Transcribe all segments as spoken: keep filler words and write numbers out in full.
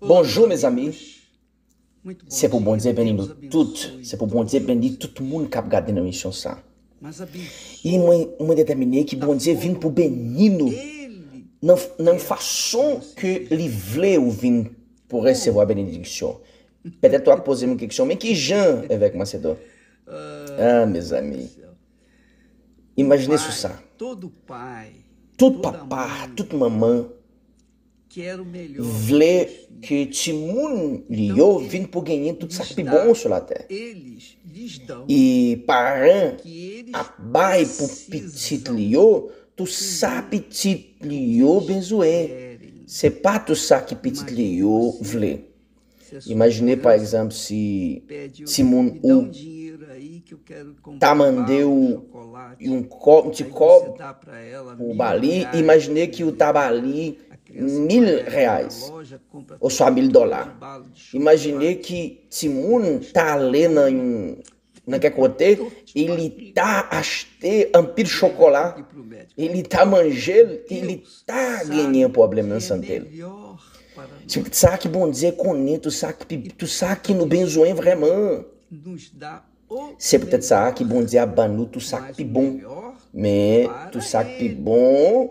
Bonjou, mezanmi. Se pou Bondye beni nou tout. Se pou Bondye beni tout moun k ap gade nan misyon sa. E mwen, mwen detèmine ki Bondye vin pou beni nou nan, nan fason ke li vle ou vin pou resevwa benediksyon. Petèt w ap poze m kesyon, men ki jan, Evèk Masedon? Ah, mezanmi. Imajine sou sa. Tout papa, tout manman vle ke timoun li yo vin pou genyen tout sa k pi bon sou latè. E paran ap bay pou pitit li yo tout sa pitit li yo bezwen. Se pa tout sa ki pitit li yo vle. Imajine, pa egzanp, si timoun ou ta mande w yon kòb, yon ti kòb pou w ba li, imajine ki w ta ba li mil reais, oswa mil dòla. Imajine ki timoun ta ale nan yon, nan kèk kote, e li ta achte anpil chokola, e li ta manje l, e li ta genyen pwoblèm nan sante l. Se sa ki Bondye konnen, tout sa ki, tout sa ki nou bezwen vrèman. Se poutèt sa ki Bondye ap ban nou tout sa k pi bon. Men tout sa k pi bon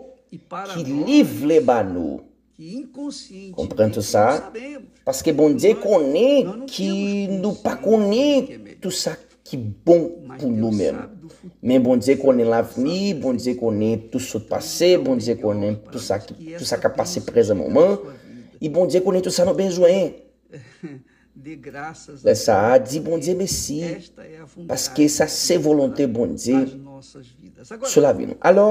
ki li vle ba nou. Konprann tout sa? Paske Bondye konnen ki nou pa konnen tout sa ki bon pou nou menm. Men Bondye konnen lavni, Bondye konnen tout sot pase, Bondye konnen tout sa ki, tout sa k ap pase prezan moman. E Bondye konnen tout sa nou bezwen. Lè sa a, di Bondye mèsi, paske sa se volonte Bondye sou lavi nou. Alò,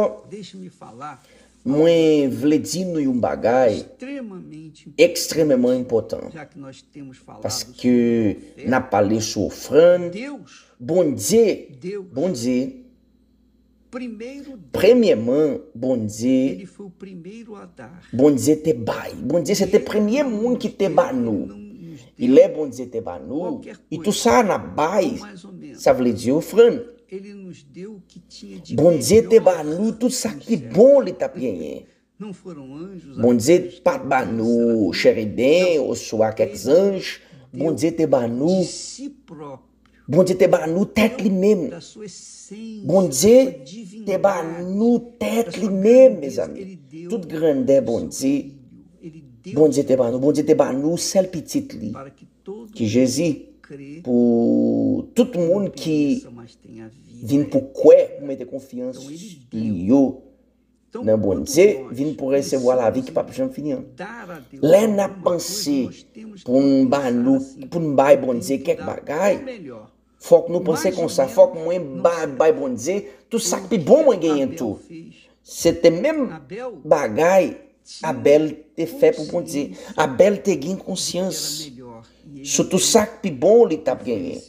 mwen vle di nou yon bagay ekstrememan enpòtan, paske n ap pale sou ofrann. Bondye, Bondye, premyèman, Bondye, Bondye te bay. Bondye se te premye moun ki te ba nou. E lè Bondye te ba nou, e tou sa n ap bay, sa vle di ofrann. Bondye te ba nou tout sa ki bon li t ap genyen. Bondye pa t ba nou cheribin oswa kèk zanj. Bondye te ba nou, Bondye te ba nou tèt li menm. Bondye te ba nou tèt li menm, mezanmi. Tout grandè Bondye, Bondye te ba nou. Bondye te ba nou sèl pitit li, ki Jezi, pou tout moun ki vin pou kwè, pou mete konfyans li yo nan Bondye, vin pou resevwa lavi ki p ap janm fini an. Lè n ap panse pou n ba nou, pou n bay Bondye kèk bagay, fòk nou panse konsa, fòk mwen ba-, bay Bondye tout sa k pi bon mwen genyen tou. Se te menm bagay Abèl te fè pou Bondye. Abèl te gen konsyans sou tout sa k pi bon li t ap genyen.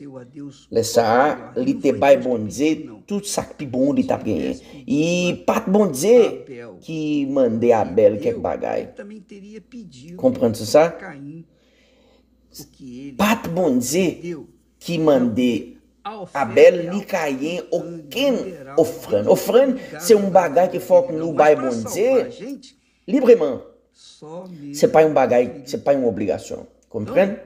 Lè sa a, li te bay Bondye tout sa k pi bon li t ap genyen. E pa t Bondye ki mande Abèl kèk bagay. Konprann sou sa? Pa t Bondye ki mande Abèl ni Kayen okenn ofrann. Ofrann, se yon bagay ke fòk nou bay Bondye libreman. Se pa yon bagay, se pa yon obligasyon. Konprann?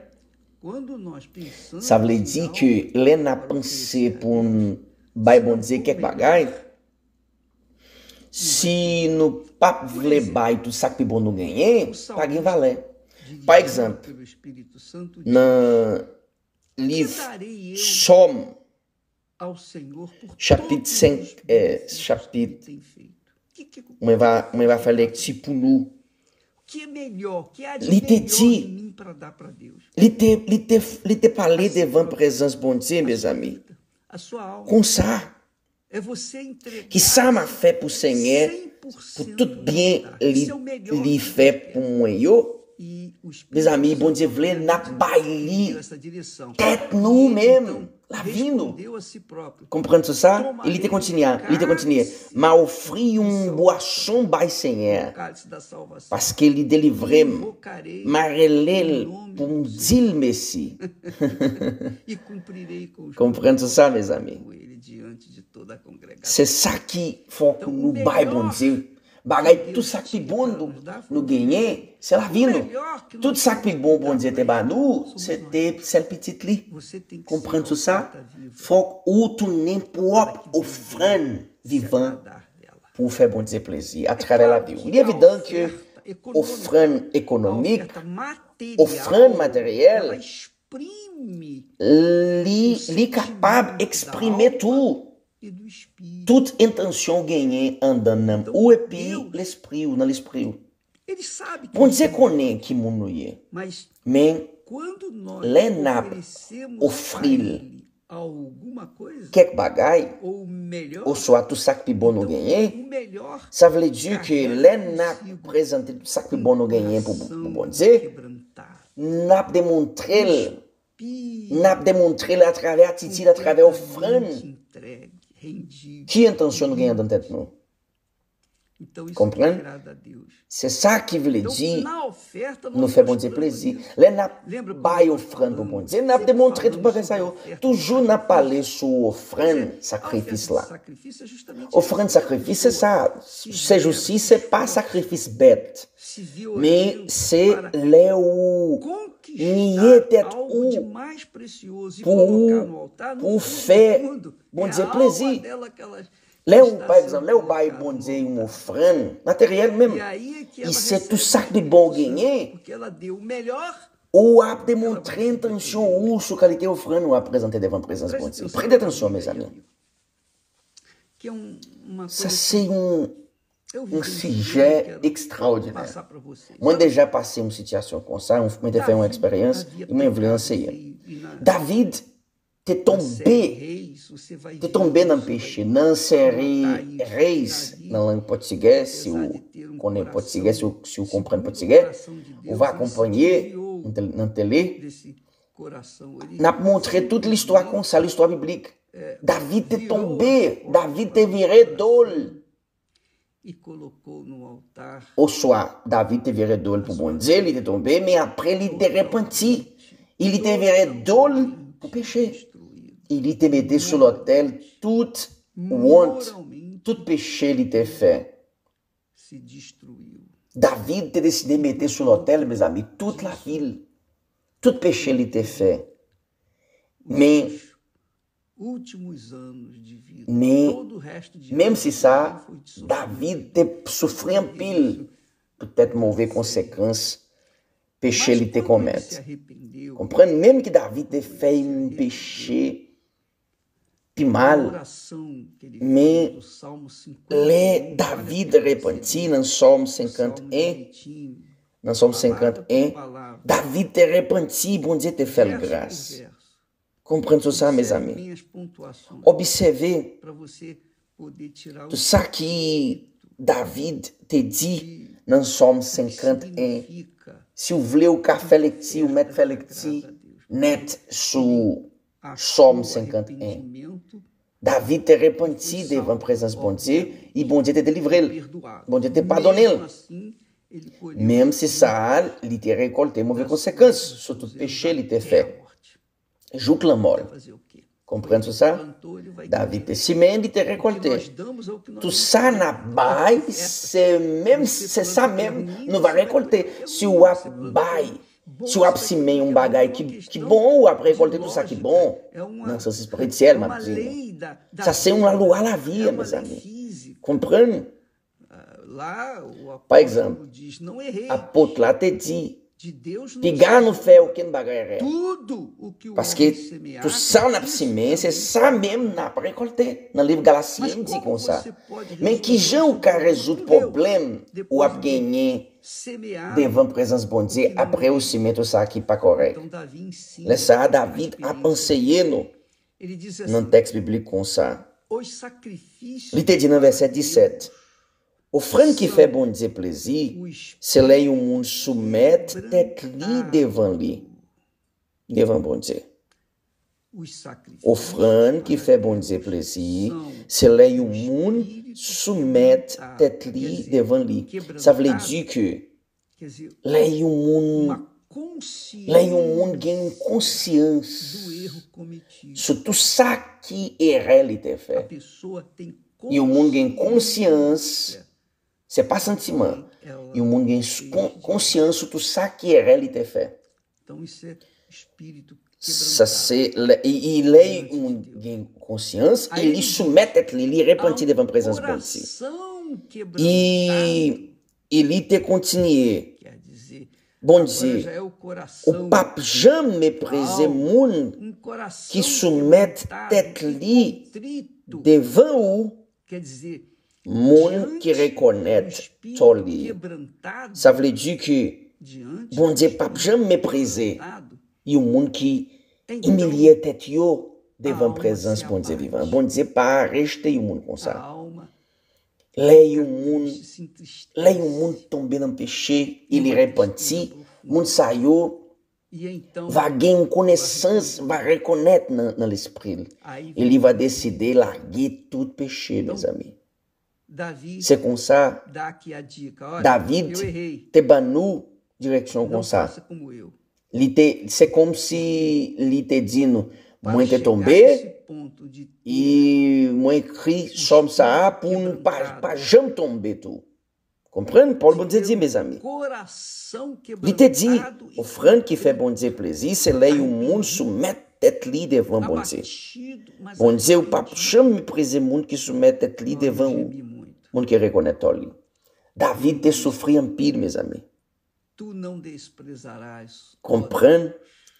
Sa vle di ke lè n ap panse pou n bay Bondye kèk bagay, si nou p ap vle bay tout sa k pi bon nou genyen, pa gen valè. Pa egzanp, nan liv Sòm, chapit senk, eh, chapit, mwen va, mwen va fè lekti pou nou. Li te di, li te, li te, li te pale devan prezans Bondye, mezanmi. Konsa, kisa m ap fè pou Senyè, pou tout byen li, li fè pou mwen yo? Mezanmi, Bondye vle n ap bay li tèt nou menm, lavi nou. Konprann sou sa? E li te kontinye, li te kontinye, "M a ofri yon bwason bay Senyè a, paske li delivre m. M a rele l pou m di l mèsi." Konprann sou sa, mezanmi? Se sa ki fòk nou bay Bondye. Bagay, tout sa k pi bon nou, nou genyen, se lavi nou. Tout sa k pi bon Bondye te ba nou, se te sèl pitit li. Konprann sou sa? Fòk ou tounen pwòp ofrann vivan pou w fè Bondye plezi atravè lavi w. Li evidan ke ofrann ekonomik, ofrann materyèl, li, li kapab eksprime tou tout entansyon w genyen anndan nanm ou epi lespri w, nan lespri w. Bondye konnen ki moun nou ye. Men, lè n ap ofri l kèk bagay, oswa tout sa k pi bon nou genyen, sa vle di ke lè n ap prezante tout sa k pi bon nou genyen pou, pou Bondye, n ap demontre l, n ap demontre l atravè atitid, atravè ofrann. Ki entansyon nou genyen anndan tèt nou? Konprann? Se sa ki vle di nou fè Bondye plezi. Lè n ap bay ofrann pou Bondye, n ap demontre tout bagay sa yo. Toujou n ap pale sou ofrann sakrifis la. Ofrann sakrifis, se sa. Sejousi, se pa sakrifis bèt. Men se lè ou niye tèt ou pou, pou fè Bondye plezi. Lè ou, pa egzanp, lè ou bay Bondye yon ofrann materyèl menm, e se tout sa k pi bon ou genyen, ou ap demontre entansyon ou sou kalite ofrann ou ap prezante devan prezans Bondye. Prete atansyon, mezanmi. Sa se yon, yon sijè ekstraòdinè. Mwen deja pase yon sitiyasyon konsa, mwen te fè yon eksperyans, e mwen vle anseye. David te tonbe, te tonbe nan peche, nan seri reis, nan lang pòtigè, si w konnen pòtigè, si w, si w konprann pòtigè, ou va akonpanye nan tele. N ap montre tout listwa konsa, listwa biblik. David te tonbe, David te vire do l. Oswa, David te vire do l pou Bondye, li te tonbe, men apre li te repanti, e li te vire do l pou peche. E li te mete sou lòtèl tout wont, tout peche li te fè. David te deside mete sou lòtèl, mezanmi, tout lavi l, tout peche li te fè. Men, men, menm si sa, David te soufri anpil poutèt move konsekans peche li te komèt. Konprann, menm ke David te fè yon peche pi mal, men lè David repanti nan Sòm senkant e en, nan Sòm senkant e en, David te repanti, Bondye te fè l gras. Konprann sou sa, mezanmi. Obsève tout sa ki David te di nan Sòm senkant e en. Si w vle, ou ka fè lekti, ou mèt fè lekti nèt sou Sòm senkant e en. David te repanti devan prezans Bondye, e Bondye te delivre l. Bondye te padone l. Menm si sa, li te rekòlte move konsekans sou tout peche li te fè. Jouk lanmò l. Konprann sou sa? David te simen, li te rekòlte. Tout sa n ap bay, se menm, se sa menm nou va rekòlte. Si w ap bay, si w ap simen yon bagay ki, ki bon, w ap rekòlte tout sa ki bon. Nan sans espirityèl, m ap di nou. Sa se yon lalwa lavi a, mezanmi. Konprann? Pa egzanp, apot la te di, piga nou fè okenn bagay rèl. Paske tout sa n ap simen, se sa menm n ap rekòlte. Nan liv Galasyen, li di konsa. Men kijan ou ka rezoud pwoblèm ou ap genyen devan prezans Bondye apre ou simen tout sa ki pa kòrèk? Lè sa a, David ap anseye nou nan tèks biblik konsa. Li te di nan vèsè disèt, ofrann ki fè Bondye plezi, se lè yon moun soumèt tèt li devan li, devan Bondye. Ofrann ki fè Bondye plezi, se lè yon moun soumèt tèt li devan li. Sa vle di ke lè yon moun, lè yon moun gen yon konsyans sou tout sa ki erè li te fè, yon moun gen konsyans Se pa santiman. Yon moun gen s- kon- konsyans sou tout sa ki erè li te fè. Sa se lè, e- e lè yon moun gen konsyans, e li soumèt tèt li, li repanti devan prezans Bondye. E, e li te kontinye, Bondye, ou p ap janm meprize moun ki soumèt tèt li devan ou, moun ki rekonèt tò li. Sa vle di ke Bondye p ap janm meprize yon moun ki imilye tèt yo devan prezans Bondye vivan. Bondye pa rejte yon moun konsa. Lè yon moun, lè yon moun tonbe nan peche, e li repanti, moun sa yo va gen yon konesans, va rekonèt nan, nan lespri l. E li va deside lage tout peche, mezanmi. Se konsa, David te ban nou direksyon konsa. Li te, se kòmsi li te di nou, mwen te tonbe, e mwen ekri sòm sa a pou nou pa, pa janm tonbe tou. Konprann? Pawòl Bondye di, mezanmi. Li te di, ofrann ki fè Bondye plezi, se lè yon moun soumèt tèt li devan Bondye. Bondye, ou p ap janm meprize moun ki soumèt tèt li devan ou, moun ki rekonèt tò li. David te soufri anpil, mezanmi. Konprann?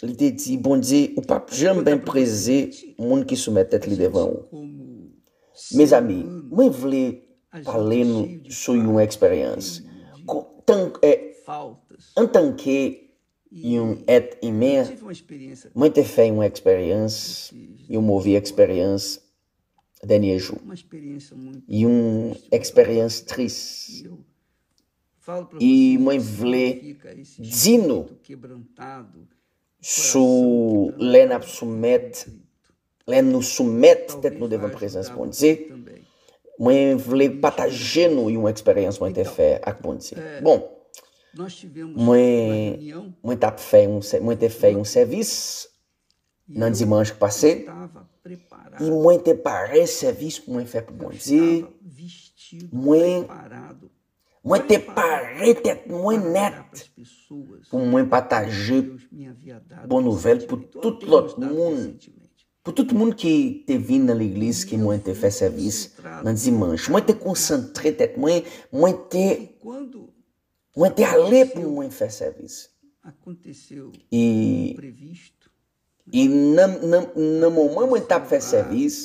Li te di, Bondye, ou p ap janm meprize moun ki soumèt tèt li devan ou. Mezanmi, mwen vle pale nou sou yon eksperyans. Ko- tan- eh, Antanke yon èt imen, mwen te fè yon eksperyans, yon move eksperyans dènye jou. Yon eksperyans tris. E mwen vle di nou sou lè n ap soumèt, lè nou soumèt tèt nou devan prezans Bondye, mwen vle pataje nou yon eksperyans mwen te fè ak Bondye. Bon, mwen, mwen t ap fè yon sè- mwen te fè yon sèvis nan dimanch pase. E mwen te pare sèvis pou mwen fè pou Bondye. Mwen, mwen te pare tèt mwen nèt pou mwen pataje bon nouvèl pou tout lòt moun. Pou tout moun ki te vin nan legliz ke mwen te fè sèvis nan dimanch. Mwen te konsantre tèt mwen, mwen te, mwen te ale pou mwen fè sèvis. E, e nan, nan, nan moman mwen t ap fè sèvis,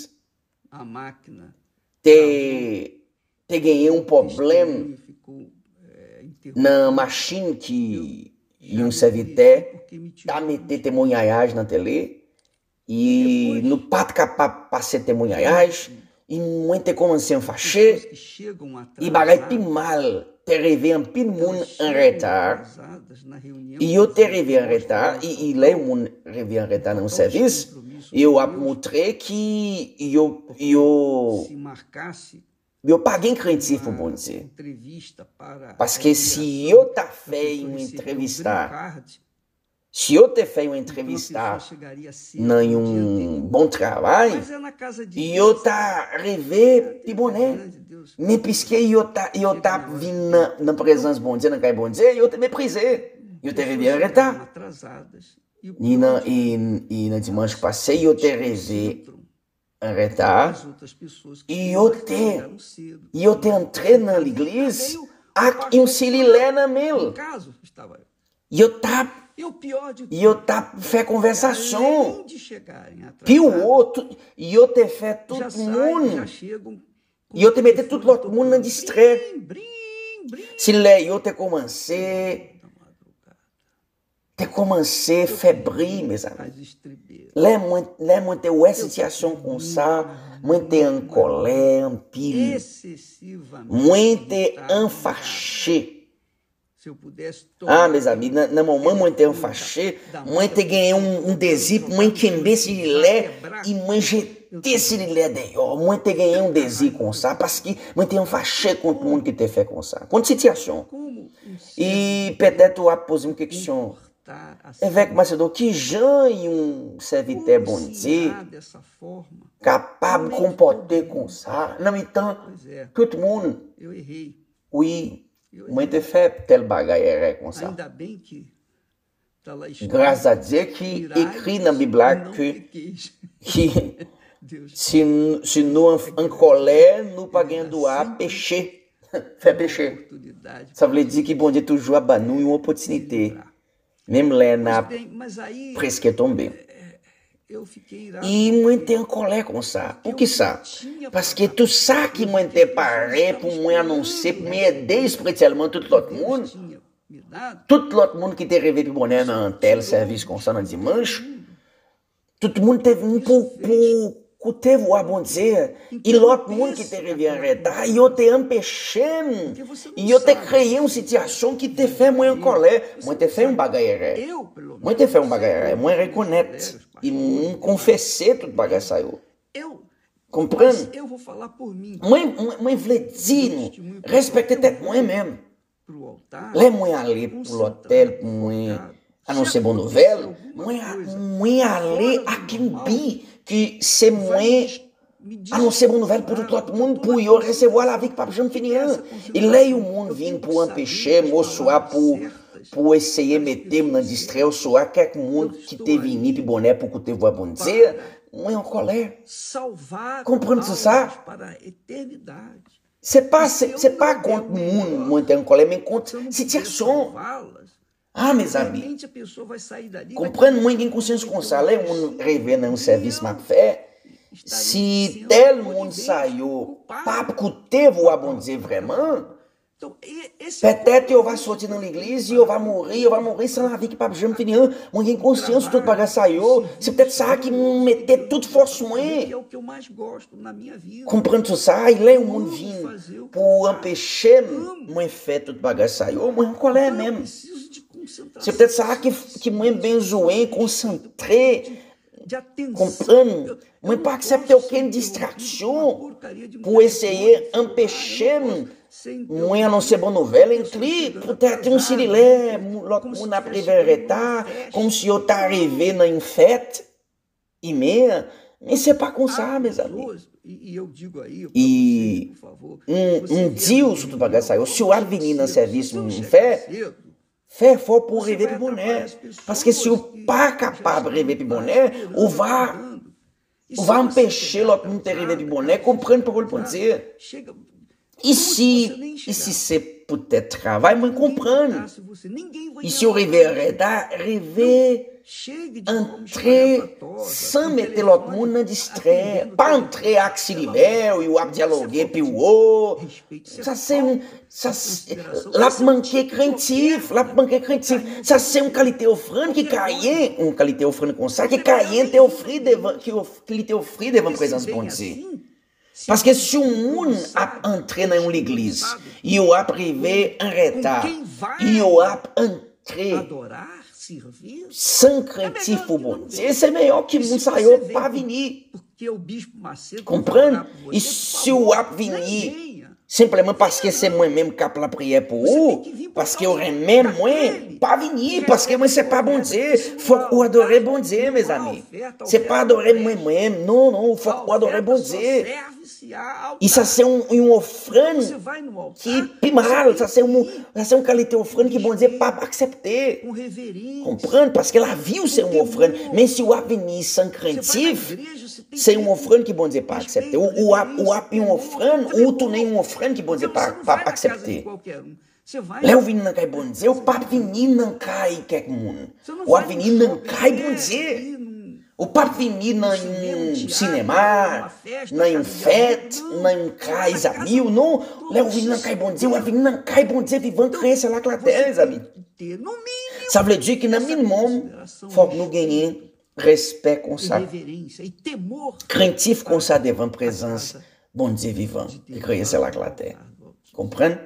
te, te genyen yon pwoblèm nan machin ki yon sèvitè ta mete temwayaj nan tele, e nou pa t kapab pase temwayaj, e mwen te kòmanse anfache, e bagay pi mal te rive anpil moun an reta, e yo te rive an reta, e, e lè yon moun rive an reta nan yon sèvis, yo ap montre ki yo, yo, yo pa gen krentif pou Bondye. Paske si yo ta fè yon entrevista, si yo te fè yon entrevista nan yon bon travay, yo ta rive pi bonè. Men piske yo ta, yo ta vin nan, nan prezans Bondye, nan kay Bondye, yo te meprize. Yo te rive an reta. Ni nan, e, e nan dimanch pase, yo te rive an reta. E yo te, yo te antre nan legliz ak yon selilè nan men l. Yo t ap, yo t ap fè konvèsasyon. Pi wo, tout- yo te fè tout moun, yo te mete tout lòt moun nan distrè. Selilè yo te kòmanse, te kòmanse fè bri, mezanmi. Lè mwen, lè mwen te wè sitiyasyon konsa, mwen te an kòlè anpil. Mwen te an fache. Ah, mezanmi, nan, nan moman mwen te an fache, mwen te gen yon, yon dezi pou mwen kenbe selilè, e mwen jete selilè deyò. Mwen te gen yon dezi konsa, paske mwen te an fache kont moun ki te fè konsa. Kont sitiyasyon. E petèt ou ap poze m keksyon, Evèk Masedo, ki jan yon sèvitè Bondye kapab konpòte konsa nan mitan tout moun? Wi, mwen te fè tèl bagay erè konsa. Gras a Dye ki ekri nan Bib la ke, ki, si, n- si nou an, an kòlè, nou pa gen dwa peche, fè peche. Sa vle di ki Bondye toujou ap ba nou yon opòtinite, menm lè n ap preske tonbe. E mwen te an kòlè konsa. Poukisa? Paske tout sa ki mwen te pare pou mwen anonse, pou mwen ede espirityèlman tout lòt moun, tout lòt moun ki te rive pi bonè nan tèl sèvis konsa nan dimanch, tout moun te vini pou, pou koute vwa Bondye. E lòt moun ki te rive an reta, yo te anpeche m. Yo te kreye yon sitiyasyon ki te fè mwen an kòlè. Mwen te fè yon bagay erè. Mwen te fè yon bagay erè. Mwen rekonèt. E m konfese tout bagay sa yo. Konprann? Mwen, mwen, mwen vle di nou, respekte tèt mwen menm. Lè mwen ale pou lòtèl pou mwen anonse bon nouvèl, mwen, a- mwen ale ak yon bi ki se mwen anonse bon nouvèl pou tout lòt moun, pou yo resevwa lavi ki p ap janm fini an. E lè yon moun vin pou anpeche m, oswa pou, pou eseye mete m nan distrè, oswa kèk moun ki te vini pi bonè pou koute vwa Bondye, mwen an kòlè. Konprann sou sa. Se pa, se, se pa kont moun mwen te an kòlè, men kont sitiyasyon. Ah, mezanmi, konprann, mwen gen konsyans konsa, lè yon moun rive nan yon sèvis m ap fè, si tèl moun sa yo p ap koute vwa Bondye vrèman, petèt yo va soti nan legliz, yo va mouri, yo va mouri san lavi ki p ap janm fini an. Mwen gen konsyans tout bagay sa yo. Se petèt sa ki mete tout fòs mwen. Konprann sou sa, lè yon moun vin pou anpeche m, mwen fè tout bagay sa yo, mwen an kòlè menm. Se petèt sa ki, ki mwen bezwen konsantre, konprann. Mwen pa aksepte okenn distraksyon pou eseye anpeche m mwen anonse bon nouvèl, enkli poutèt yon sililè, lòt moun ap rive an reta, kòmsi yo ta rive nan yon fèt. Amen. Men se pa konsa, mezanmi. E m, m di w sou tout bagay sa yo, si w ap vini nan sèvis m fè, fè efò pou w rive pi bonè. Paske si w pa kapab rive pi bonè, ou va, ou va anpeche lòt moun te rive pi bonè, konprann pawòl Bondye. Isi, isi se poutèt travay, mwen konprann. Isi w rive an reta, rive antre san mete lòt moun nan distrè. Pa antre ak sililè, w ap dyaloge pi wo. Sa se yon, sa se, l ap manke krentif, l ap manke krentif. Sa se yon kalite ofrann ki Kayen, yon kalite ofrann konsa ki Kayen te ofri devan, ki of- ki li te ofri devan prezans Bondye. Paske si yon moun ap antre nan yon legliz, yo ap rive an reta, yo ap antre san krentif pou Bondye, se meyè ki moun sa yo pa vini. Konprann? E si w ap vini senpleman paske se mwen menm k ap lapriyè pou ou, paske w renmen mwen, pa vini, paske mwen se pa Bondye. Fòk ou adore Bondye, mezanmi. Se pa adore mwen menm, non, non, fòk ou adore Bondye. E sa se yon, yon ofrann ki pi mal, sa se yon, sa se yon kalite ofrann ki Bondye p ap aksepte. Konprann? Paske lavi w se yon ofrann. Men si w ap vini san krentif, se yon ofrann ki Bondye pa aksepte. Ou, ou ap, ou ap yon ofrann, ou tounen yon ofrann ki Bondye pa, p ap aksepte. Lè w vini nan kay Bondye, ou p ap vini nan kay kèk moun. Ou ap vini nan kay Bondye. Ou p ap vini nan yon sinema, nan yon fèt, nan yon kay zanmi w, non. Lè w vini nan kay Bondye, w ap vini nan kay Bondye vivan k kreye syèl ak latè, mezanmi. Sa vle di ki nan minimòm, fòk nou genyen respè konsa, krentif konsa devan prezans Bondye vivan ki kreye syèl ak latè. Konprann?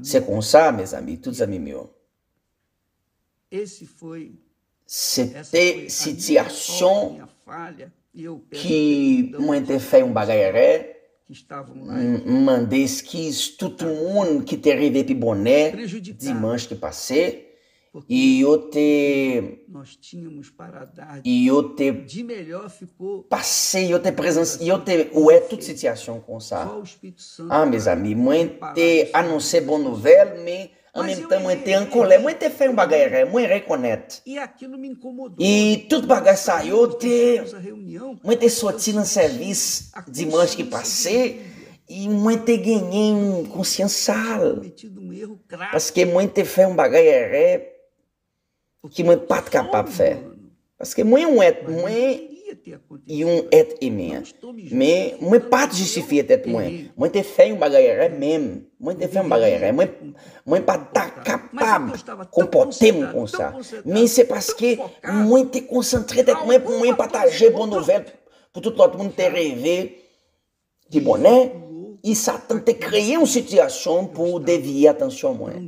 Se konsa, mezanmi, tout zanmi m yo. Se te sitiyasyon ki mwen te fè yon bagay erè. M, m mande eskiz tout moun ki te rive pi bonè dimanch ki pase. E yo te, e yo te pase, yo te prezans, yo te wè tout sitiyasyon konsa. Ah, mezanmi, mwen te anonse bon nouvèl, men an menm tan, mwen te an kòlè. Mwen te fè yon bagay rè, mwen rekonèt. E tout bagay sa yo te, mwen te soti nan sèvis dimanch ki pase, e mwen te genyen yon konsyans sal. Paske mwen te fè yon bagay erè ki mwen pa t kapab fè. Paske mwen yon èt, mwen yon èt eme. Men mwen pa t jistifye tèt mwen. Mwen te fè yon bagay erè menm. Mwen te fè yon bagay erè. Mwen, mwen pa t ta kapab konpòte m konsa. Men se paske mwen te konsantre tèt mwen pou mwen pataje bon nouvèl pou tout lòt moun te reve pi bonè, e Satan te kreye yon sitiyasyon pou devye atansyon mwen.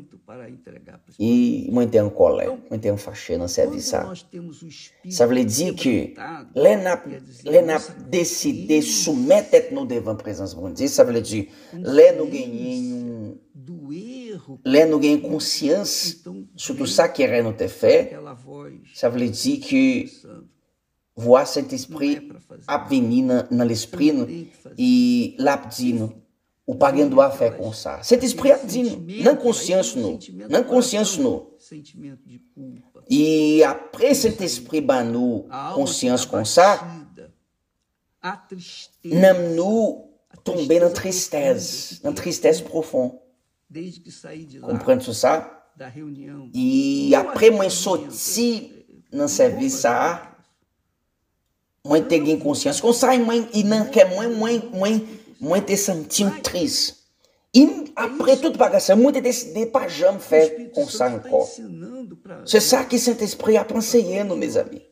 E mwen te an kòlè, mwen te an fache nan sèvis sa. Sa vle di ke lè n ap, lè n ap deside soumèt tèt nou devan prezans Bondye, sa vle di lè nou genyen yon, lè nou genyen konsyans sou tout sa ke erè nou te fè, sa vle di ke vwa Sentespri ap vini nan, nan lespri nou, e l ap di nou, ou pa gen dwa fè konsa. Sentespri ap di nou, nan konsyans nou, nan konsyans nou. E apre Sentespri ban nou konsyans konsa, nanm nou tonbe nan tristès, nan tristès pwofon. Konprann sou sa? E apre mwen soti nan sèvis sa a, mwen te gen konsyans konsa, e mwen, e nan kè mwen, mwen, mwen, mwen te santi m tris. E apre tout bagay sa, mwen te deside pa janm fè konsa ankò. Se sa ke Sentespri ap anseye nou, mezanmi.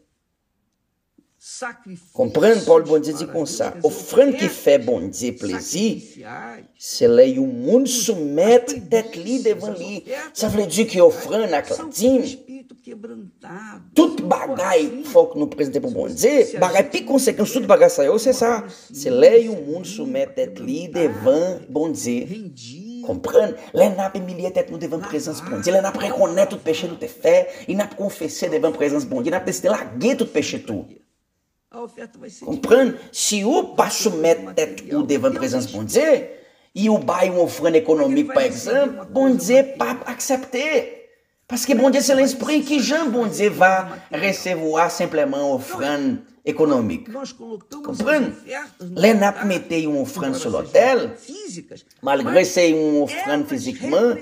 Konprann, pawòl Bondye di konsa, ofrann ki fè Bondye plezi, se lè yon moun soumèt tèt li devan li. Sa vle di ke ofrann ak ladim, tout bagay fòk nou prezante pou Bondye. Bagay pi konsekan sou tout bagay sa yo, se sa. Se lè yon moun soumèt tèt li devan Bondye. Konprann? Lè n ap imilye tèt nou devan prezans Bondye, lè n ap rekonèt tout peche nou te fè, e n ap konfese devan prezans Bondye, n ap deside lage tout peche tou. Konprann? Si ou pa soumèt tèt ou devan prezans Bondye, e ou bay yon ofrann ekonomik, pa egzanp, Bondye p ap aksepte. Paske Bondye se lespri, kijan Bondye va resevwa senpleman ofrann ekonomik? Konprann? Lè n ap mete yon ofrann sou lòtèl, malgre se yon ofrann fizikman,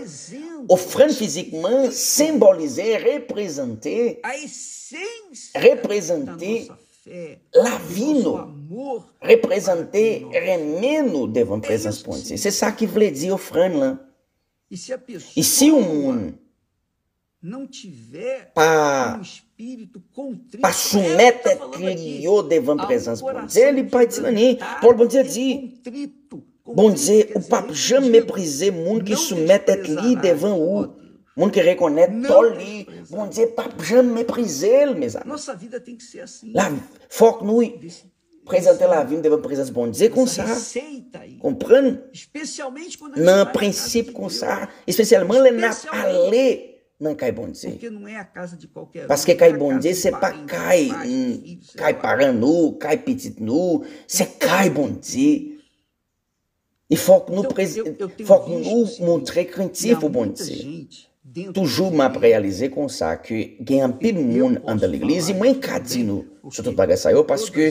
ofrann fizikman senbolize, reprezante, reprezante lavi nou, reprezante renmen nou devan prezans Bondye. Se sa ki vle di ofrann lan. E si yon moun pa, pa soumèt tèt li yo devan prezans Bondye, li pa itil anyen. Pawòl Bondye di, Bondye, ou p ap janm meprize moun ki soumèt tèt li devan ou, moun ki rekonèt tò li. Bondye p ap janm meprize l, mezanmi. La, fòk nou prezante lavi n devan prezans Bondye konsa. Konprann? Nan prensip konsa, espesyalman lè n ap ale nan kay Bondye. Paske kay Bondye se pa kay, mm, kay paran nou, kay pitit nou, se kay Bondye. E fòk nou prez-, fòk nou montre krentif pou Bondye. Toujou m ap reyalize konsa ke gen anpil moun anndan legliz, e mwen ka di nou sou tout bagay sa yo, paske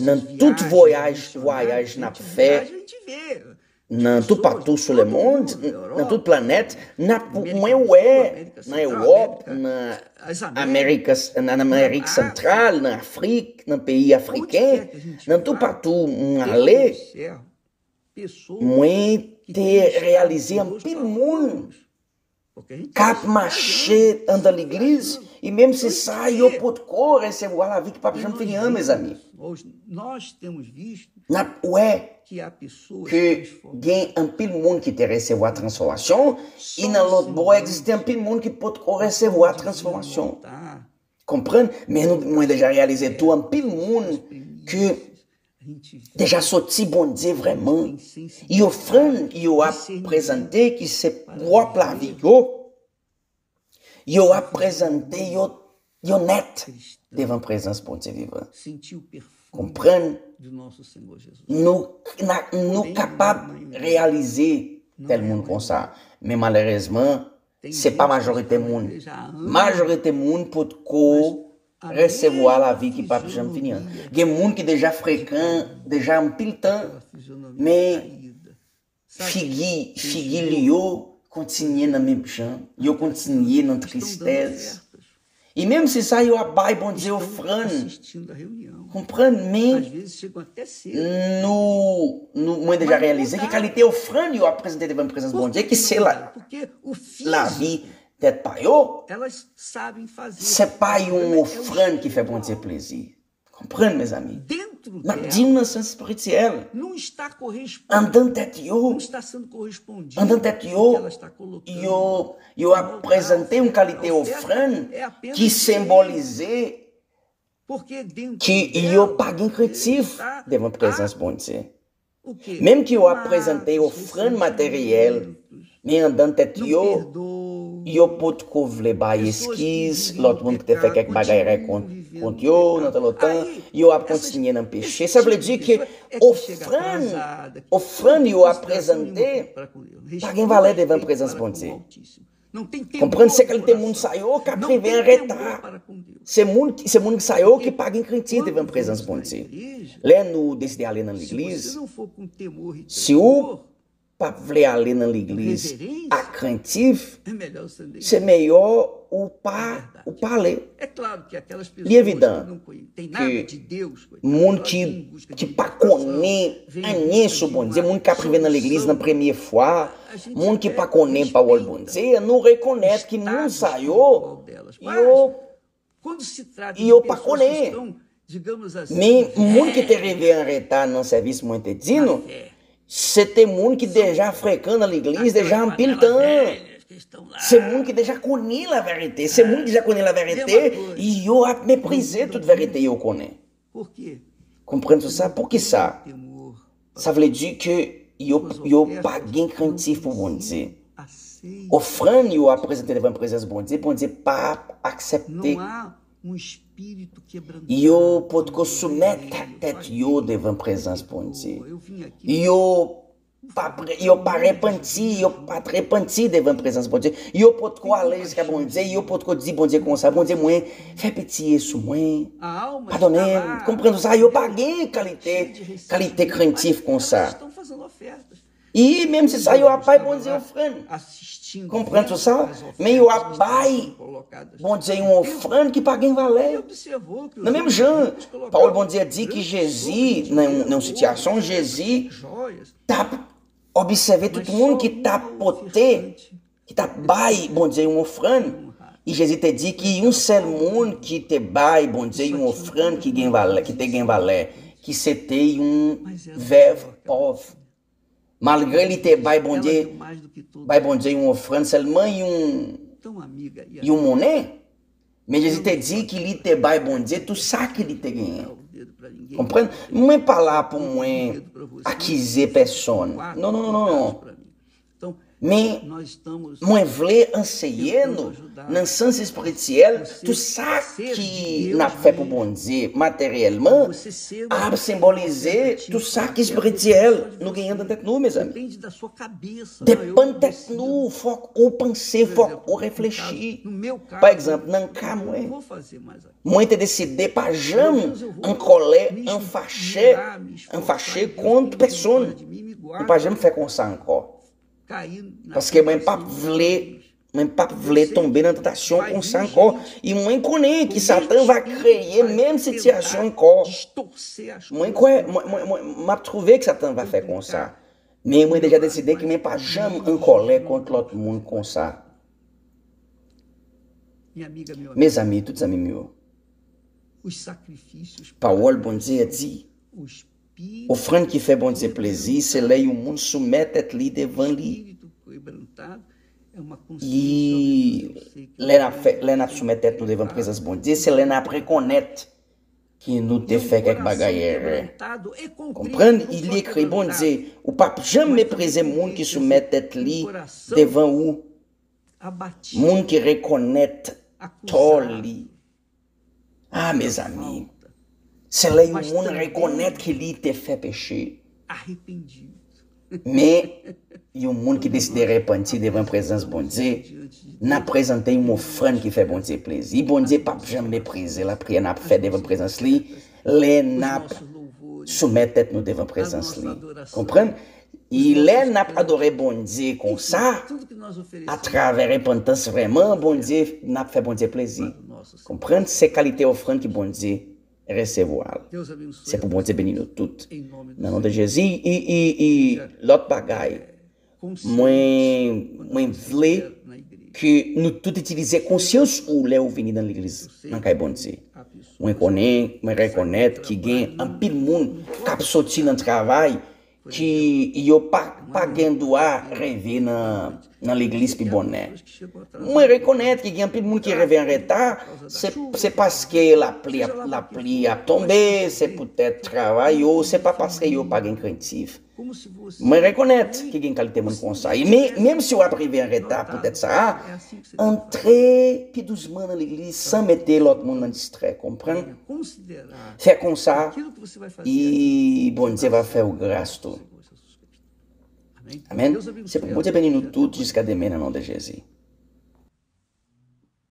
nan tout vwayaj, vwayaj n ap fè, nan toupatou sou lemonn, nan tout planèt, n ap, mwen wè, nan Ewòp, nan Amerik, nan Amerik Santral, nan Afrik, nan peyi afriken, nan toupatou m ale, mwen te reyalize anpil moun k ap mache anndan legliz, e menm se sa, yo potko resevwa lavi ki p ap janm fini an, mezanmi. N ap wè ke gen anpil moun ki te resevwa transfòmasyon, e nan lòt bò, egziste anpil moun ki potko resevwa transfòmasyon. Konprann? Men nou, mwen deja reyalize tou, anpil moun ke deja soti Bondye vrèman. E ofrann yo ap prezante ki se pwòp lavi yo. Yo ap prezante yo, yo nèt devan prezans Bondye vivan. Konprann, nou, na, nou kapab reyalize tèl moun konsa. Men malerezman, se pa majorite moun. Majorite moun potko resevwa lavi ki p ap janm fini an. Gen moun ki deja frekan, deja anpil tan, men figi, figi li yo kontinye nan menm jan, yo kontinye nan tristès. E menm si sa, yo ap bay Bondye ofrann. Konprann, men nou, nou, mwen deja reyalize ki kalite ofrann yo ap prezante devan prezans Bondye, ki se la, lavi tèt pa yo. Se pa yon ofrann ki fè Bondye plezi. Konprann, mezanmi. N ap di nou nan sans espirityèl. Anndan tèt yo, anndan tèt yo, yo, yo ap prezante yon kalite ofrann ki senbolize ki yo pa gen krentif devan prezans Bondye. Menm ke yo ap prezante ofrann materyèl, men anndan tèt yo, yo potko vle bay eskiz lòt moun ki te fè kèk bagay rèy kont, kont yo nan tan lontan, yo ap kontinye nan peche. Sa vle di ke ofrann, ofrann yo ap prezante pa gen valè devan prezans Bondye. Konprann, se kalite moun sa yo k ap rive an reta. Se moun, se moun sa yo ki pa gen krentif devan prezans Bondye. Lè nou deside ale nan legliz, si ou p ap vle ale nan legliz ak krentif, se meyè ou pa, ou pa ale. Li evidan ke moun ki, ki pa konnen anyen sou Bondye, moun k ap rive nan legliz nan premye fwa, moun ki pa konnen pawòl Bondye, nou rekonèt ki moun sa yo, yo, yo pa konnen. Men moun ki te rive an reta nan sèvis, mwen te di nou, se te moun ki deja frekan nan legliz, deja anpil tan. Se moun ki deja konnen laverite. Se moun ki deja konnen laverite, yo ap meprize tout verite yo konnen. Konprann sou sa? Poukisa? Sa vle di ke yo, yo pa gen krentif pou Bondye. Ofrann yo ap prezante devan prezans Bondye, Bondye p ap aksepte. Yo potko soumèt tèt yo devan prezans Bondye. Yo pa pre-, yo pa repanti, yo pa t repanti devan prezans Bondye. Yo potko ale jiska Bondye, yo potko di Bondye konsa, Bondye mwen, fè pitye sou mwen, padone m. Konprann sa, yo pa gen kalite, kalite krentif konsa. E menm si sa, yo ap bay Bondye ofrann. Konprann tout sa? Men yo ap bay Bondye yon ofrann ki pa gen valè. Nan menm jan, pawòl Bondye di ki Jezi, nan, nan yon sitiyasyon, Jezi t ap obsève tout moun ki t ap pote, ki t ap bay Bondye yon ofrann. E Jezi te di ki yon sèl moun ki te bay Bondye yon ofrann ki gen valè, ki te gen valè, ki se te yon vèv pòv. Malgre li te bay Bondye, bay Bondye yon ofrann sèlman yon, yon monnen, men Jezi te di ki li te bay Bondye tout sa ki li te genyen. Konprann? Mwen pa la pou mwen akize pèsonn. Non, non, non, non, non. Men mwen vle anseye nou, nan sans espirityèl, tout sa ki n ap fè pou Bondye materyèlman ap senbolize tout sa ki espirityèl nou genyen nan tèt nou, mezanmi. Depann tèt nou, fòk ou panse, fòk ou reflechi. Pa egzanp, nan ka mwen, mwen te deside pa janm an kòlè, an fache, an fache kont pèsonn. Mwen pa janm fè konsa ankò. Paske mwen p ap vle, mwen p ap vle tonbe nan tantasyon konsa ankò. E mwen konnen ki Satan va kreye menm sitiyasyon ankò. Mwen kwè, mwen, mwen, mwen, m ap twouve ki Satan va fè konsa. Men mwen deja deside ke mwen pa janm an kòlè kont lòt moun konsa. Mezanmi, tout zanmi m yo, pawòl Bondye a di, ofrann ki fè Bondye plezi, se lè yon moun soumèt tèt li devan li. E lè n ap fè, lè n ap soumèt tèt nou devan prezans Bondye, se lè n ap rekonèt ke nou te fè kèk bagay erè. Konprann, li ekri, Bondye, ou p ap janm meprize moun ki soumèt tèt li devan ou. Moun ki rekonèt tò li. Ah, mezanmi, se lè yon moun rekonèt ke li te fè peche, men yon moun ki deside repanti devan prezans Bondye, n ap prezante yon ofrann ki fè Bondye plezi. Bondye p ap janm meprize lapriyè n ap fè devan prezans li lè n ap soumèt tèt nou devan prezans li. Konprann? E lè n ap adore Bondye konsa, atravè repantans vrèman, Bondye, n ap fè Bondye plezi. Konprann? Se kalite ofrann ki Bondye resevwa l. Se pou Bondye beni nou tout. Nan non de Jezi, e, e, e lòt bagay, mwen, mwen vle ke nou tout itilize konsyans ou lè ou vini nan legliz, nan kay Bondye. Mwen konnen, mwen rekonèt ki gen anpil moun k ap soti nan travay ki yo pa, pa gen dwa reve nan, nan legliz pi bonè. Mwen rekonèt ki gen anpil moun ki reve an reta, se, se paske lapli ap, lapli ap tonbe, se poutèt travay yo, se pa paske yo pa gen krentif. Mwen rekonèt ki gen kalite moun konsa. E men, menm si w ap rive an reta poutèt sa a, antre pi dousman nan legliz san mete lòt moun nan distrè, konprann? Fè konsa, e Bondye va fè w gras tou. Amèn. Se pou Bondye beni nou tout jiska demen nan non de Jezi.